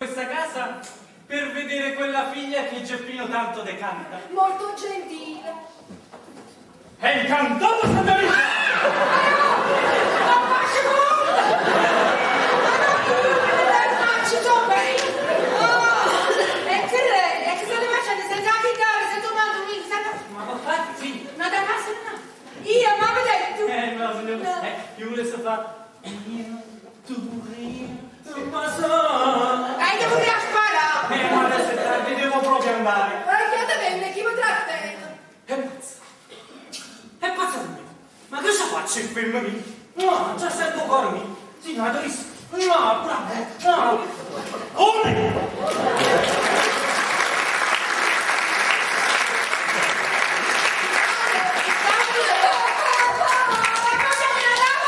Questa casa per vedere quella figlia che Geppino tanto decanta. Molto gentile. È incantato signorina! Faccio bene! Oh, e che è? E che state facendo senza la chitarra, senza un mandolino, senza... Ma papà, sì. Ma da casa no. Io, ma vedete tu. No, signor, No. io volevo fare... Io, tu, io, ma so... E io vorrei sparare. Ma adesso è tardi, devo proprio andare. Ma chiatamente, chi mi trattene? È pazza. È pazza di me. Ma cosa faccio il film mio? No, già sento cuore mio. Signora Doris, no, bravo, no. Olè!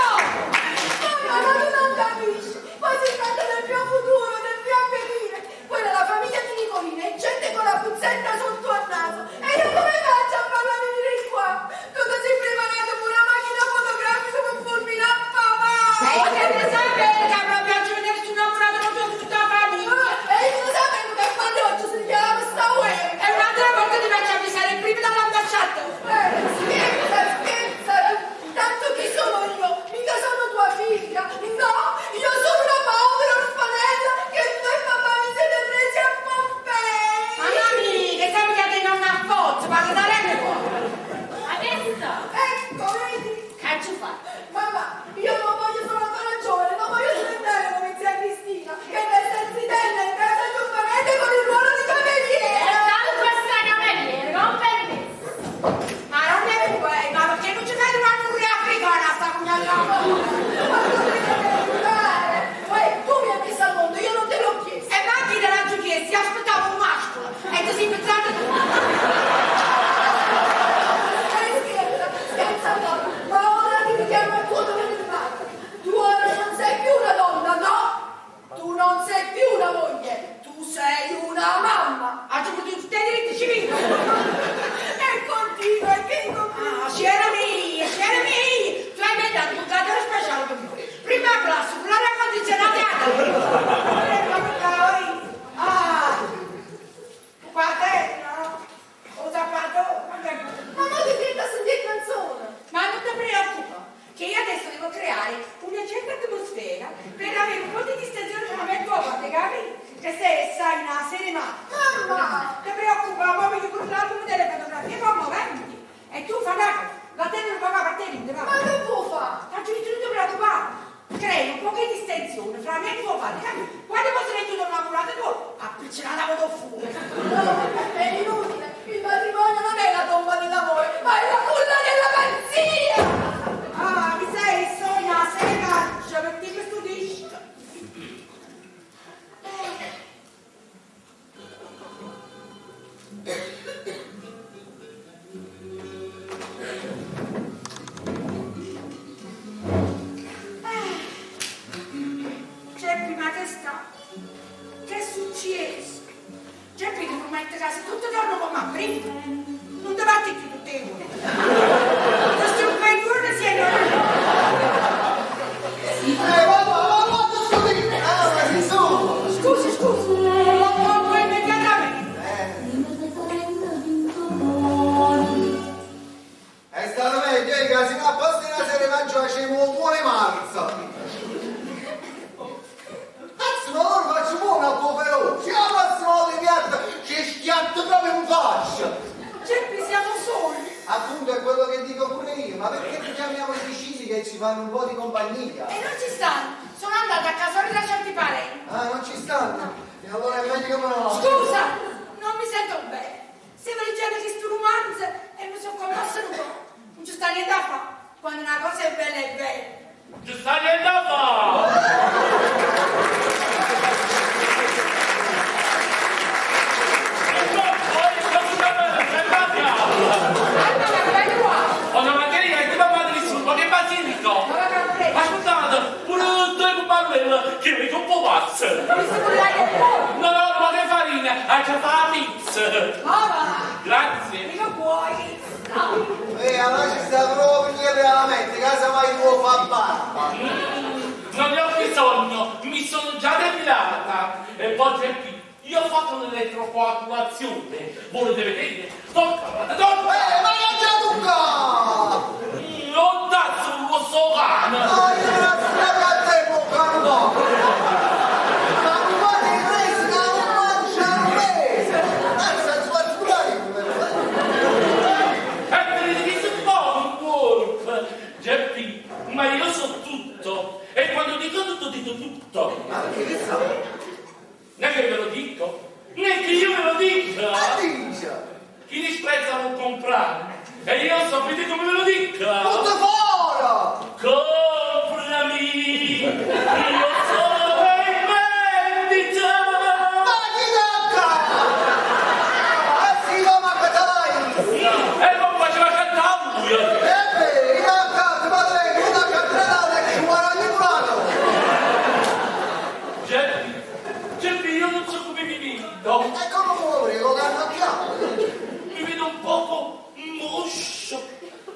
Mamma, ma tu non capisci! Qua si tratta del mio futuro, del mio avvenire! Quella è la famiglia di Nicolina, è gente con la puzzetta sotto al naso! E io come faccio a farla venire qua? Tu ti sei preparato pure una macchina fotografica per fulminare papà! E che ne sapete che proprio oggi vedere su innamorato con tutta la famiglia? E io lo sapevo che quando oggi si chiamava sta uè! E un'altra volta ti faccio avvisare prima dall'ambasciata. Scherza, scherza! Tanto chi sono io? Mica sono tua figlia! No! Io sono una povera orfanella che tu e papà vi siete presi a Pompei! Mamma mia, che sai che te non ha forza, parla da lei qua. Adesso, Ecco, vedi? che ci fa? Mamma, io non voglio solo ancora giovane, non voglio diventare come zia Cristina, che resta zitella in casa di un parente con il ruolo di È cameriera! stato questa cameriera, non permesso. Ma non è vuoi, ma perché non ci fai una nurria africana sta pugnalata? Ma tu mi devi aiutare! Uè, tu mi hai messo al mondo, io non te l'ho chiesto! E ma chi te l'ha chiesto? Io aspettavo un mascolo e ti sei pensato tu. Scherza, scherza ancora, ma ora ti richiamo al tuo dovere di madre. Tu ora non sei più una donna, no? Tu non sei più una moglie, tu sei una mamma. Ha avuto tutti i diritti civili. E continua, e che continua. Ah, c'era mia, c'era mia. Tu hai inventato un cadere speciale per me. Prima classe, con l'aria condizionata. Ah, guarda, no? Ho zappato, Ma non ti senta a sentire canzone. Ma non ti preoccupare, che io adesso devo creare una certa atmosfera per avere un po' di distensione tra me e tuo padre, capi? Che sei, sai, una serenata. Mamma! Ti preoccupa, ma voglio pure l'album delle fotografie commoventi. E tu fai una cosa, la tieni un po' a te, va. Ma che può fare? Faccio di tutto preoccupare. Crei un po' di distensione fra me e tuo padre, capi? Quando poi se ne chiudo una murata tu, appiccica la fuoco. No, è inutile. Il matrimonio non è la tomba dell'amore, ma è la culla della pazzia! Ah, mi sei sogna, sei caccia, metti questo disco. Geppi, ma che sta? Che è successo? Geppi ti promette che se tutto torna come a prima, non ti batti più tutte le ore. Questo è un bel giorno si è Ma quanto scusi? Ah, ma si su! Scusi, scusi, lo pongo immediatamente. È stato meglio, che se no a posto di una sera mangio facciamo un buon marzo. Cazzo, ma loro faccio buono a poverò. Se la prossima volta piatto ci schiatto proprio in faccia. Geppi, siamo soli. Appunto è quello che dico pure io, ma perché non chiamiamo i vicini che ci fanno un po' di compagnia? E non ci stanno. Sono andata a casa da certi parenti. Ah, non ci stanno? E allora è meglio che me ne vado. Scusa, non mi sento bene. Stavo leggendo questo romanzo e mi sono commossa un po'. Non ci sta niente da fare. Quando una cosa è bella è bella. Ci sta niente da fare! Allora, ma qua. Ho una mattina che papà di nessuno, che basilico! Ma va a Ascoltate, pure due cupalelle che mi un po' pazzo! Mi si vuole un po'. No, no, ma che farina, ha già fatto la pizza! Ma va. Grazie! Mica puoi. No. E allora ci sta proprio niente alla mente, casa mai tuo fa barba. Non ne ho bisogno, mi sono già depilata! E poi Geppi, io ho fatto l'elettrocoagulazione. Volete vedere? Tocca, guarda, tocca! Eh, ma che c'è tu qua? Non dazzo un rosso cane! Ah, io non ho a tempo, caro! Ma mi fate fresca, non mangiano me! Anzi, sfatturare E vedete che si muove un corpo! Geppi, ma io so tutto! E quando dico tutto, dico tutto! Ma perché che sa? Non è che ve lo dico, né che io ve lo dica! Ma dice! Chi disprezza può comprare! E io sapete come ve lo dico? Tutto fuori! Comprami! Io sono in vendita! Ma chi tocca? Ah, sì, ma che dai! E non faceva cantare lui! E beh, io accanto, ma lei, una cantata che ci guadagni un anno! Geppi, Geppi, io non so come mi vedo. E come muore, lo cannocchiamo! Mi vedo un poco moscio,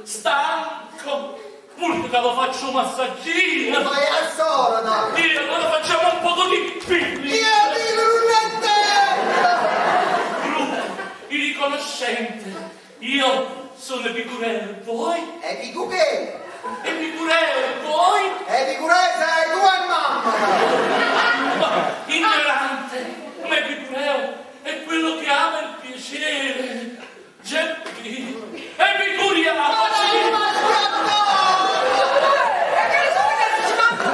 stanco. Pure che lo faccio un massaggino. Fai a sola, dai! Io allora facciamo un poco di picnic. Io dico non è te! Brutto, irriconoscente. Io sono epicureo, voi? Epicureo! Epicureo, voi? Epicureo sei tu e mamma! Ma ignorante, ma Epicureo è quello che ama il piacere. Geppi, Epicuria, Ma dai, ma schiattò! E che ne so che si manca?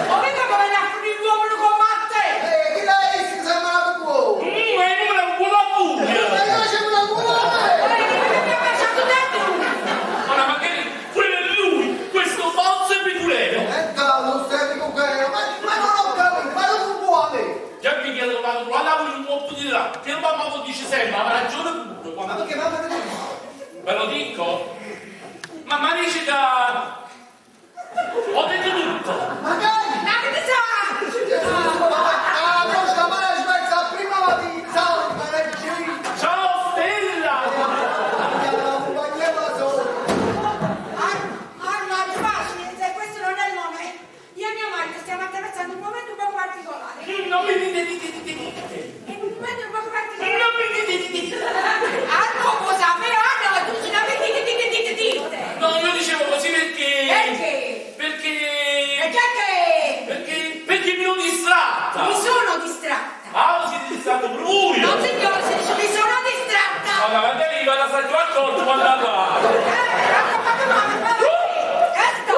O vedo come ne ha finito l'uomo come a te! Eh, chi l'hai visto che sei malato tu? Ma io non me la vuole Ma pure. io c'è una cura! E che mi ha baciato dentro! Ora magari quello è lui, questo falso Epicureo. E dai, non sei epicureo, ma, ma non ho capito, ma non vuole! Geppi che lo vado a un po' di là, che mamma lo dice sempre, ma ha ragione pure. Ma Quando perché mamma te lo Ve lo dico? Mamma dice che... Ho detto tutto. Magari! Ma che ne sa? Ah, questa mano smerza prima mattina, salva regina! Ciao Stella! Andiamo la compagnia da sola! Ah, no, è facile, se questo non è il momento. Io e mio marito stiamo attraversando un momento un poco particolare. Non mi dite dite dite dite. È un momento un poco particolare. Non mi dite dite dite. Ah, no, cosa? Ah, no, tu ce l'avevi dite, dite, dite, dite. No, io dicevo così perché... Perché? Perché... Perché che? Perché... Perché mi sono distratta. Mi sono distratta. Ah, siete distratto pure voi. No, signore, si dice mi sono distratta. Allora, magari vado a stare più accorto quando andate. Eh, mamma, ma questo.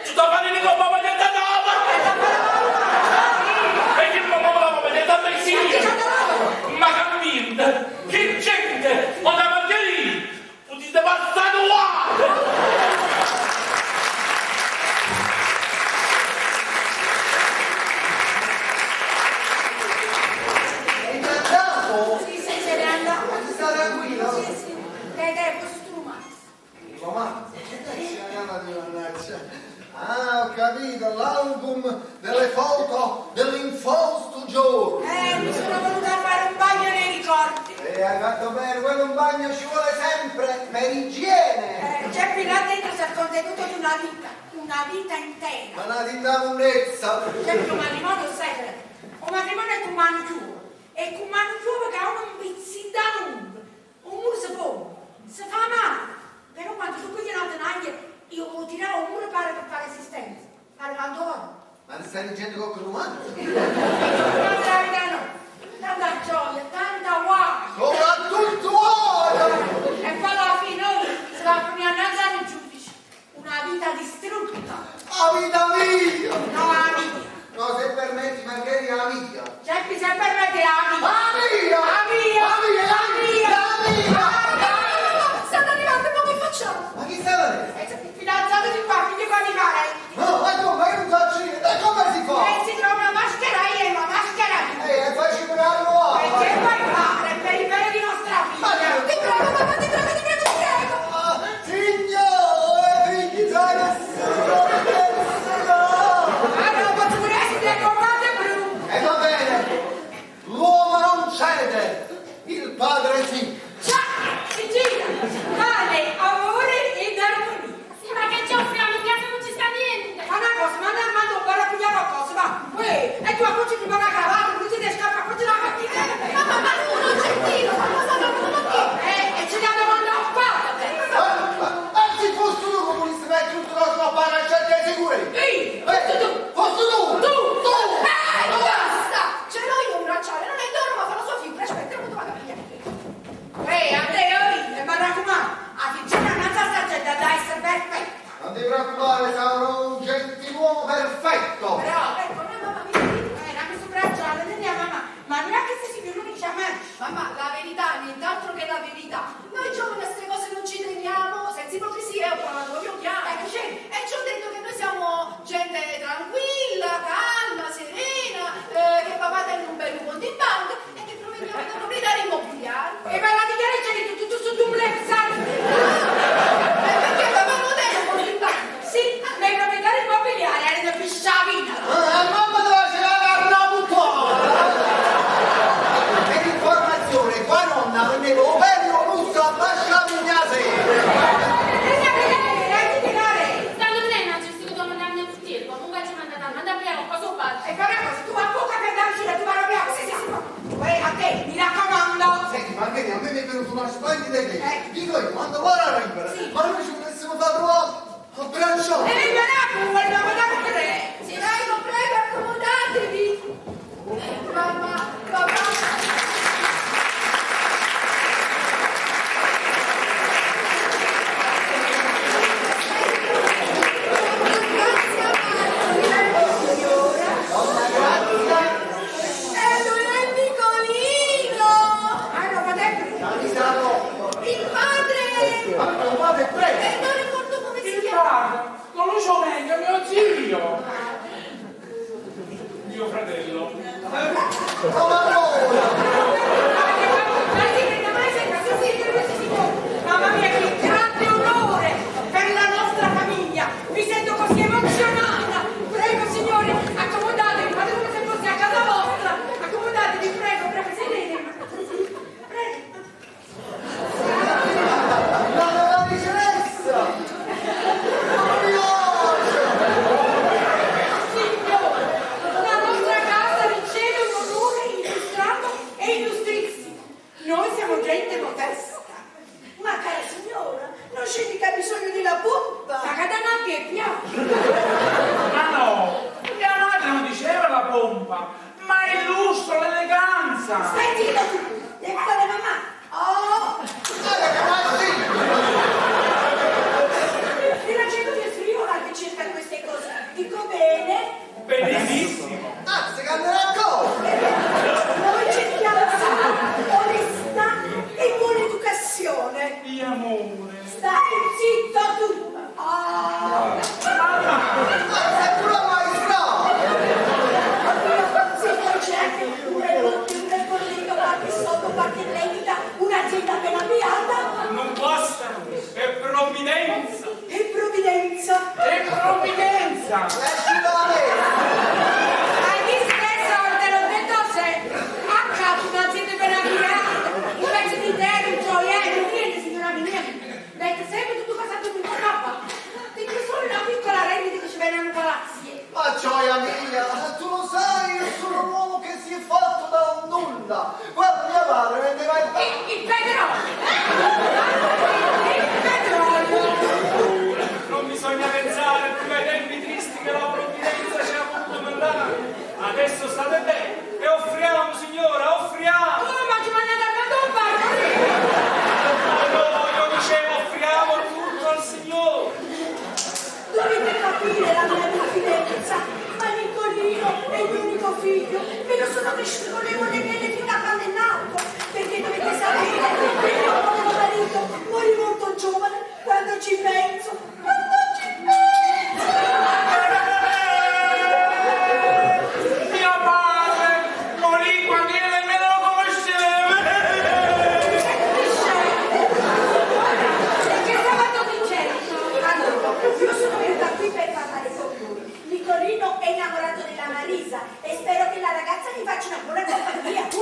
Tutta fare con mamma di andava. E che mamma la mamma di andava Ma cammina, che gente! Ho da mangiare! Potete passare qua! È andato? Sì, sì, se n'è andato. Ma ti sta tranquillo? Sì, sì. Dai, dai, questo tu Ma Ah, ho capito, l'album delle foto dell'infausto giorno. Mi sono voluta fare un bagno nei ricordi. E hai fatto bene, quello un bagno ci vuole sempre per igiene. Geppi là dentro c'è il contenuto di una vita, una vita intera. Ma la dinda monnezza. Geppi, un matrimonio sai che un matrimonio è come un chiuvo. E come un chiuvo che ha un pizzita lungo, un muro si pone, si fa male. Però quando tu pigli una tenaglia, io lo tiravo un muro pare per fare resistenza. Pare quando ora. Ma ne stai dicendo qualche romanzo? Tanta la vita no, tanta gioia, tanta guai. Soprattutto ora! E poi alla fine noi si va a finire innanzi al giudice. Una vita distrutta. La vita mia! No, la mia. No, se permetti, magari la mia. Geppi, se permette la mia. La mia! La mia! La mia! La mia! La mia! Mamma, stanno arrivando, ma che facciamo? Ma chi sta adesso? E se il fidanzato di qua, figlio qua di parenti. No, ma come? Io non faccio niente, ma come si fa? E si trova una maschera io e una maschera tu. Ehi, e facci un anno E che vuoi fare per il bene di nostra Ma figlia? Ti prego, mamma, ti prego, ti prego, ti prego. Ah, Signore, figli sai nessuno, nessuno! Ah no, posso pure essere comando brutto. E va bene, l'uomo non cede, il padre sì. Ciao, si gira. Pane, amore ed armonia. Sì, ma che ci offriamo? In casa non ci sta niente. Fa una cosa, manda Armando, guarda a pigliare qualcosa, va. Uè, e tu a voce ti una cravatta, non ti dite che? Dico io, quando vuole arrivare, ma noi ci potessimo far trovare abbracciati. E vengo a Napoli, vogliamo andare tre. Prego, prego, accomodatevi. Mamma, papà. Grazia Marti, signora. Donna Grazia, E lui è Nicolino. Ah, no, fratello. Capitano, Il padre. ma mio padre è prete. E non ricordo come si Il chiama. padre, non lo so meglio, mio zio. Mio fratello. Ma allora, Mamma mia, che grande onore per la nostra famiglia! Mi sento così emozionata! Prego, signori, accomodatevi, fate come se fosse a casa vostra! Accomodatevi, prego, prego, sedete! Prego! la nuova viceressa. Non mi piace. Signore, la nostra casa riceve un onore illustrato e illustrissimo. Noi siamo gente modesta. Ma cara signora, non c'è mica bisogno della pompa. Ma Catanappi è piano. Ma no, mia madre non diceva la pompa, ma il lusso, l'eleganza. Stai zitto tu, devi fare mamma. Oh, Guarda che mazzino. è la gente del Friuli che cerca queste cose. Dico bene, Benissimo. Anzi, che andrà a cosa? noi cerchiamo solo onestà e buona educazione. Di amore. Stai zitto tu. Oh, Mamma, Anzi, è pure la maestrale. se poi c'è anche un bel un bel corretto, qualche soldo, qualche rendita, un'azienda appena avviata Non bastano, è provvidenza. e provvidenza. è provvidenza. Esci dalla messa. Hai visto tesoro, te l'ho detto sempre. A capo un'azienda per avviata, un pezzo di terra, un gioiello, niente signora mia. Mette sempre tutto passato in papà. Dico solo una piccola rendita che ci viene a palazzi. Ma gioia mia, tu lo sai, io sono un uomo che si è fatto da un nulla. Guarda, mia madre vendeva il Il, il petrolio! Il petrolio! Non bisogna pensare più ai tempi tristi che la provvidenza ci ha voluto mandare. Adesso state bene e offriamo, signora, offriamo. Come ma ci mandate a Padova? Ma no, io dicevo offriamo tutto al Signore. Dovete capire la mia diffidenza, ma Nicolino è il mio unico figlio, me lo sono cresciuto con le mele fino a quando è nato, perché dovete sapere che il mio povero marito morì molto giovane, quando ci penso, quando ci penso! Mio padre morì quando io nemmeno lo conoscevo. E che stavate dicendo? Allora, io sono venuta qui per parlare con voi. Nicolino è innamorato della Marisa e spero che la ragazza gli faccia una buona compagnia. Tu